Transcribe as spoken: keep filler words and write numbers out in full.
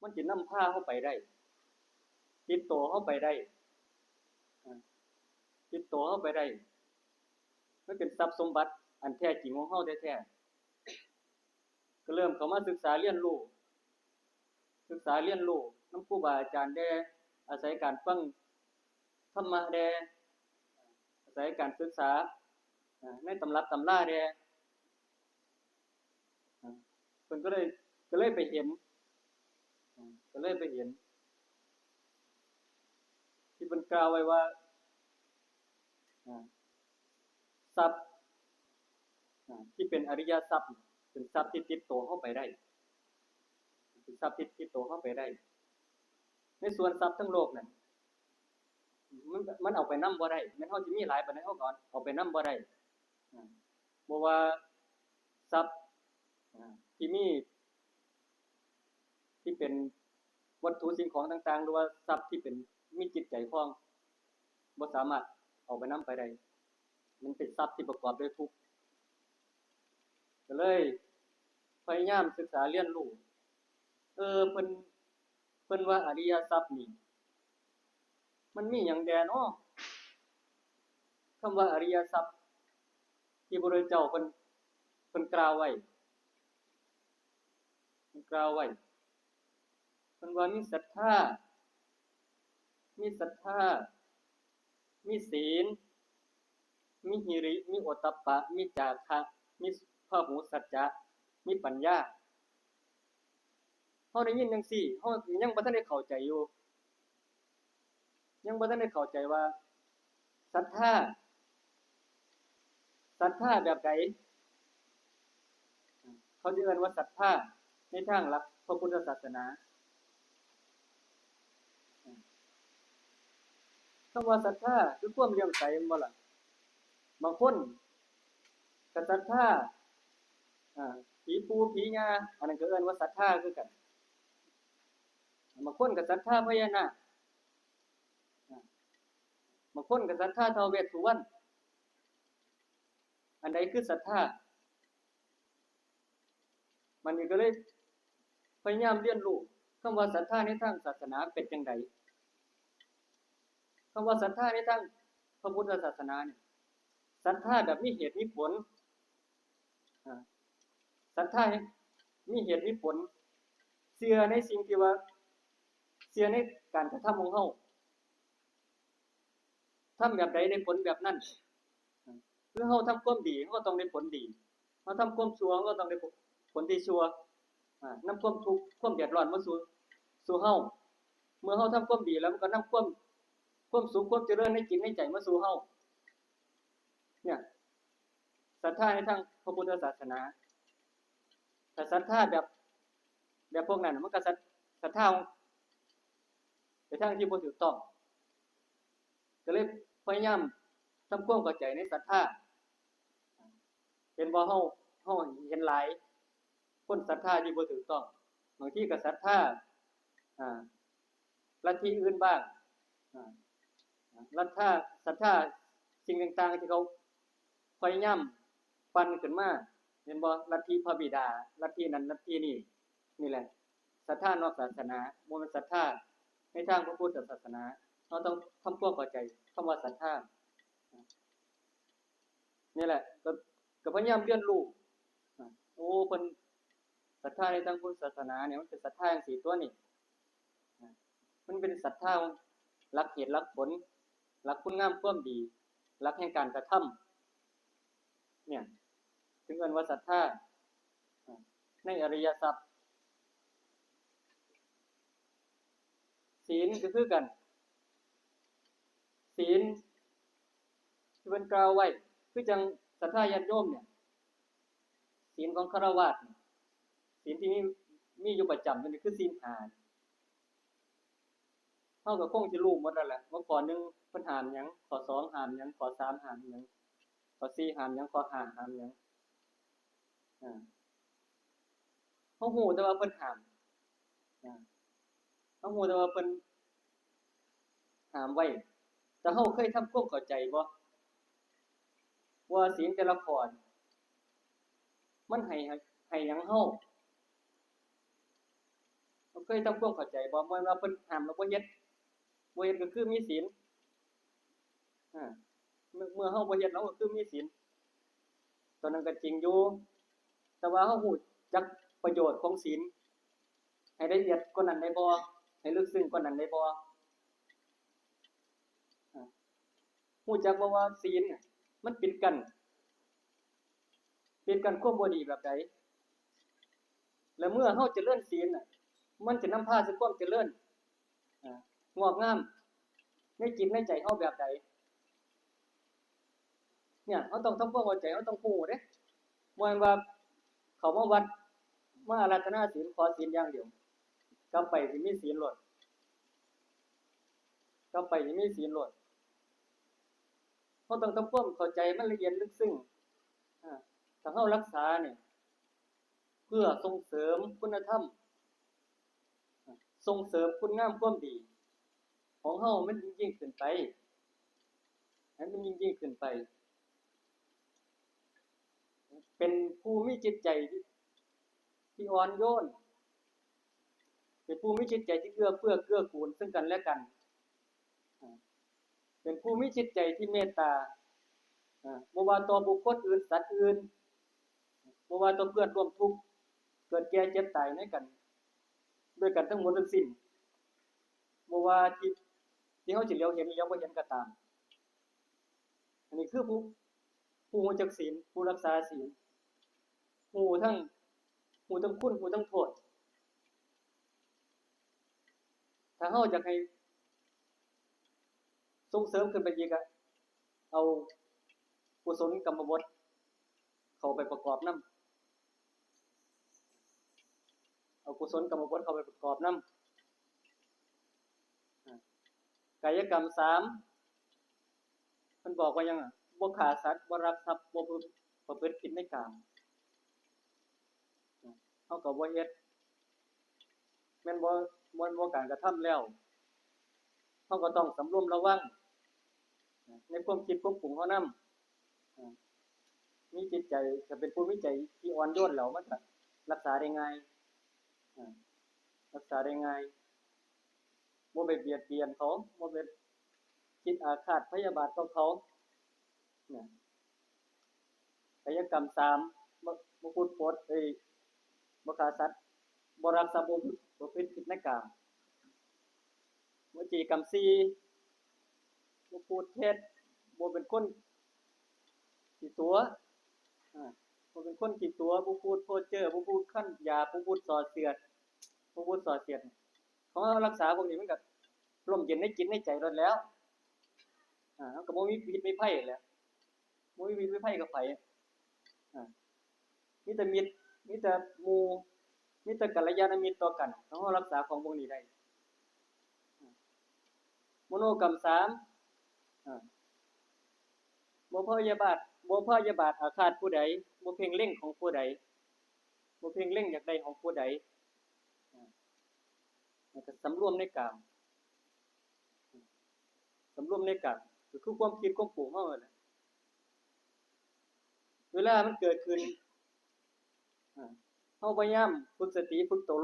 มันสินำพาเฮาไปได้ ติดตัวเฮาไปได้ อ่า ติดตัวเฮาไปได้ มันเป็นทรัพย์สมบัติอันแท้จริงของเฮาแท้ๆ ก็เริ่มเข้ามาศึกษาเรียนรู้ ศึกษาเรียนรู้นำครูบาอาจารย์แด่ อาศัยการฟังธรรมะแด่ อาศัยการศึกษา อ่า ในตำรับตำราแด่ อ่า เพิ่นก็เลย ก็เลยไปเห็น อ่า ก็เลยไปเห็น ที่เพิ่นกล่าวไว้ว่า อ่า ทรัพย์ อ่า ที่เป็นอริยทรัพย์ เป็นทรัพย์ที่ติดตัวเฮาไปได้ เป็นทรัพย์ที่ติดตัวเฮาไปได้ ในส่วนทรัพย์ทั้งโลกนั่น มัน มันเอาไปนำบ่ได้ แม้นเฮาสิมีหลายปานใด เฮาก็เอาไปนำบ่ได้ อ่า บ่ว่าทรัพย์ อ่า ที่มี ที่เป็นวัตถุสิ่งของต่างๆ หรือว่าทรัพย์ที่เป็น มีจิตใจครอง บ่สามารถเอาไปนำไปได้ มันเป็นทรัพย์ที่ประกอบด้วยทุกข์ ก็เลยพยายามศึกษาเรียนรู้ เออ เพิ่น เพิ่นว่าอริยทรัพย์นี่ มันมีหยังแด่น้อ คำว่าอริยทรัพย์ ที่พระพุทธเจ้าเพิ่น เพิ่นกล่าวไว้ เพิ่นกล่าวไว้ เพิ่นว่ามีศรัทธา มีศรัทธา มีศีล มีหิริ มีโอตตัปปะ มีจาคะ มีพหูสัจจะ มีปัญญา เฮาได้ยินจั่งซี้ เฮายังบ่ทันได้เข้าใจอยู่ ยังบ่ทันได้เข้าใจว่า ศรัทธา ศรัทธาแบบใด เขาจะเอิ้นว่าศรัทธาในทางหลักพระพุทธศาสนา คำว่าศรัทธาคือความเลื่อมใสแม่นบ่ล่ะ บางคนก็ศรัทธา อ่า ผีปู่ผีย่า อันนั้นก็เอิ้นว่าศรัทธาคือกัน บางคนก็ศรัทธาพญานาค อ่า บางคนก็ศรัทธาท้าวเวสสุวรรณ อันใดคือศรัทธา มันนี่ก็เลยพยายามเรียนรู้คำว่าศรัทธาในทางศาสนาเป็นจั่งใด คำว่าศรัทธาในทางพระพุทธศาสนาเนี่ย ศรัทธาแบบมีเหตุมีผล อ่า ศรัทธามีเหตุมีผล เชื่อในสิ่งที่ว่า เชื่อในการกระทำของเฮา ทำแบบใดได้ผลแบบนั้น คือเฮาทำความดี เฮาก็ต้องได้ผลดี เฮาทำความชั่ว เฮาก็ต้องได้ผลที่ชั่ว อ่า นำความทุกข์ ความเดือดร้อนมาสู่ สู่เฮา เมื่อเฮาทำความดีแล้วมันก็นำความ ความสุข ความเจริญในจิตในใจมาสู่เฮา เนี่ย ศรัทธาในทางพระพุทธศาสนา แต่ศรัทธาแบบ แบบพวกนั้นมันก็ศรัท ศรัทธาไปทางที่บ่ถูกต้อง ก็เลยพยายามทำความเข้าใจในศรัทธา เห็นบ่ เฮา เฮาเห็นหลายคนศรัทธาที่บ่ถูกต้อง บางทีก็ศรัทธา อ่า ลัทธิอื่นบ้าง อ่า ศรัทธา ศรัทธาสิ่งต่างๆที่เขาพยายามปั้นขึ้นมา เห็นบ่ ลัทธิพระบิดา ลัทธินั้น ลัทธินี้ นี่แหละ ศรัทธานอกศาสนา บ่แม่นศรัทธาในทางพระพุทธศาสนา เราต้องทำความเข้าใจคำว่าศรัทธา นี่แหละ ก็ ก็พยายามเรียนรู้ อ่ะ โอ้ เพิ่นศรัทธาในทางพุทธศาสนาเนี่ย มันเป็นศรัทธาจั่งซี้ตัวนี่ อ่ะ มันเป็นศรัทธาหลักเหตุหลักผล หลักคุณงามความดี หลักแห่งการกระทำ เนี่ย ถึงเอิ้นว่าศรัทธา อ่ะ ในอริยทรัพย์ ศีลก็คือกัน ศีลที่เพิ่นกล่าวไว้ คือจั่งศรัทธาญาติโยมเนี่ย ศีลของฆราวาสเนี่ย ศีลที่มี มีอยู่ประจำอยู่นี่คือศีลห้า เฮาก็คงสิรู้หมดแล้วแหละ ว่าข้อหนึ่งเพิ่นห้ามหยัง ข้อสองห้ามหยัง ข้อสามห้ามหยัง ข้อสี่ห้ามหยัง ข้อห้าห้ามหยัง อ่า เฮารู้แต่ว่าเพิ่นห้าม อ่า เฮารู้แต่ว่าเพิ่นห้ามไว้ แต่เฮาเคยทำความเข้าใจบ่ ว่าศีลแต่ละข้อนี่ มันให้ ให้หยังเฮา เฮ เคยทำความเข้าใจบ่ บ่แม่นว่าเพิ่นห้ามแล้วบ่เฮ็ด บ่เฮ็ดก็คือมีศีล อ่า เมื่อ เมื่อเฮาบ่เฮ็ด เราก็คือมีศีล ตอนนั้นก็จริงอยู่ แต่ว่าเฮารู้จักประโยชน์ของศีล ให้ละเอียดกว่านั้นได้บ่ ให้ลึกซึ้งกว่านั้นได้บ่ อ่า รู้จักบ่ว่าศีลน่ะ มันปิดกั้น ปิดกั้นความบ่ดีแบบใด และเมื่อเฮาเจริญศีลน่ะ มันจะนำพาสู่ความเจริญ อ่า งอกงาม ในจิตในใจเฮาแบบใด เนี่ย เฮาต้องทำความเข้าใจ เฮาต้องรู้เด้ บ่แม่นว่าเข้ามาวัด มาอาราธนาศีล ขอศีลอย่างเดียว กลับไปสิมีศีลโลด กลับไปสิมีศีลโลด เฮาต้องทำความเข้าใจมันละเอียดลึกซึ้ง อ่า ถ้าเฮารักษาเนี่ย เพื่อส่งเสริมคุณธรรม ส่งเสริมคุณงามความดี ของเฮามันยิ่งๆขึ้นไป ให้มันยิ่งๆขึ้นไป เป็นผู้มีจิตใจที่ ที่อ่อนโยน เป็นผู้มีจิตใจที่เอื้อเฟื้อเกื้อกูลซึ่งกันและกัน อ่า เป็นผู้มีจิตใจที่เมตตา อ่า บ่ว่าต่อบุคคลอื่น สัตว์อื่น บ่ว่าต่อเพื่อนร่วมทุกข์ เกิดแก่เจ็บตายในกัน ด้วยกันทั้งหมดทั้งสิ้น บ่ว่าที่ ที่เฮาสิเหลียวเห็นเหลียวบ่เห็นก็ตาม อันนี้คือผู้ ผู้รู้จักศีล ผู้รักษาศีล รู้ทั้ง รู้ทั้งคุณ รู้ทั้งโทษ ถ้าเฮาอยากให้ส่งเสริมขึ้นไปอีกอะ เอากุศลกรรมบทเข้าไปประกอบนำ เอากุศลกรรมบทเข้าไปประกอบนำ อ่า กายกรรมสาม มันบอกว่าหยังอะ บ่ฆ่าสัตว์ บ่ลักทรัพย์ บ่ประพฤติผิดในกาม เฮาก็บ่เฮ็ด แม่นบ่ แม่นบ่การกระทำแล้ว เฮาก็ต้องสำรวมระวัง ในความคิดความปรุงเฮานำ มีจิตใจ ถ้าเป็นผู้มีใจที่อ่อนโยนแล้ว มันก็รักษาได้ง่าย รักษาได้ง่าย บ่ไปเบียดเบียนเขา บ่ไปคิดอาฆาตพยาบาทต่อเขา เนี่ย กายกรรมสาม บ่ บ่พูดปด เอ้ย บ่ฆ่าสัตว์ บ่ลักทรัพย์ บ่พูด บ่ผิดผิดในกาม วจีกรรมสี่ บ่พูดเท็จ บ่เป็นคนขี้ตั๋ว อ่า บ่เป็นคนขี้ตั๋ว บ่พูดเพ้อเจ้อ บ่พูดคำหยาบ บ่พูดส่อเสียด บ่พูดส่อเสียด ของเฮารักษาพวกนี้มันก็ร่มเย็นในจิตในใจโลดแหล้ว อ่า เฮาก็บ่มีพิษมีภัยแหล้ว บ่มีพิษมีภัยกับไผ อ่า มีแต่มิตร มีแต่หมู่ มีแต่กัลยาณมิตรต่อกัน ถ้าเฮารักษาของพวกนี้ได้ มโนกรรมสาม อ่า บ่พยาบาท บ่พยาบาทอาฆาตผู้ใด บ่เพ่งเล็งของผู้ใด บ่เพ่งเล็งอยากได้ของผู้ใด อ่า แล้วก็สำรวมในกาม สำรวมในกาม ก็คือความคิดความปรุงเฮานั่นแหละ เวลามันเกิดขึ้น อ่า เฮาพยายามฝึกสติ ฝึกตน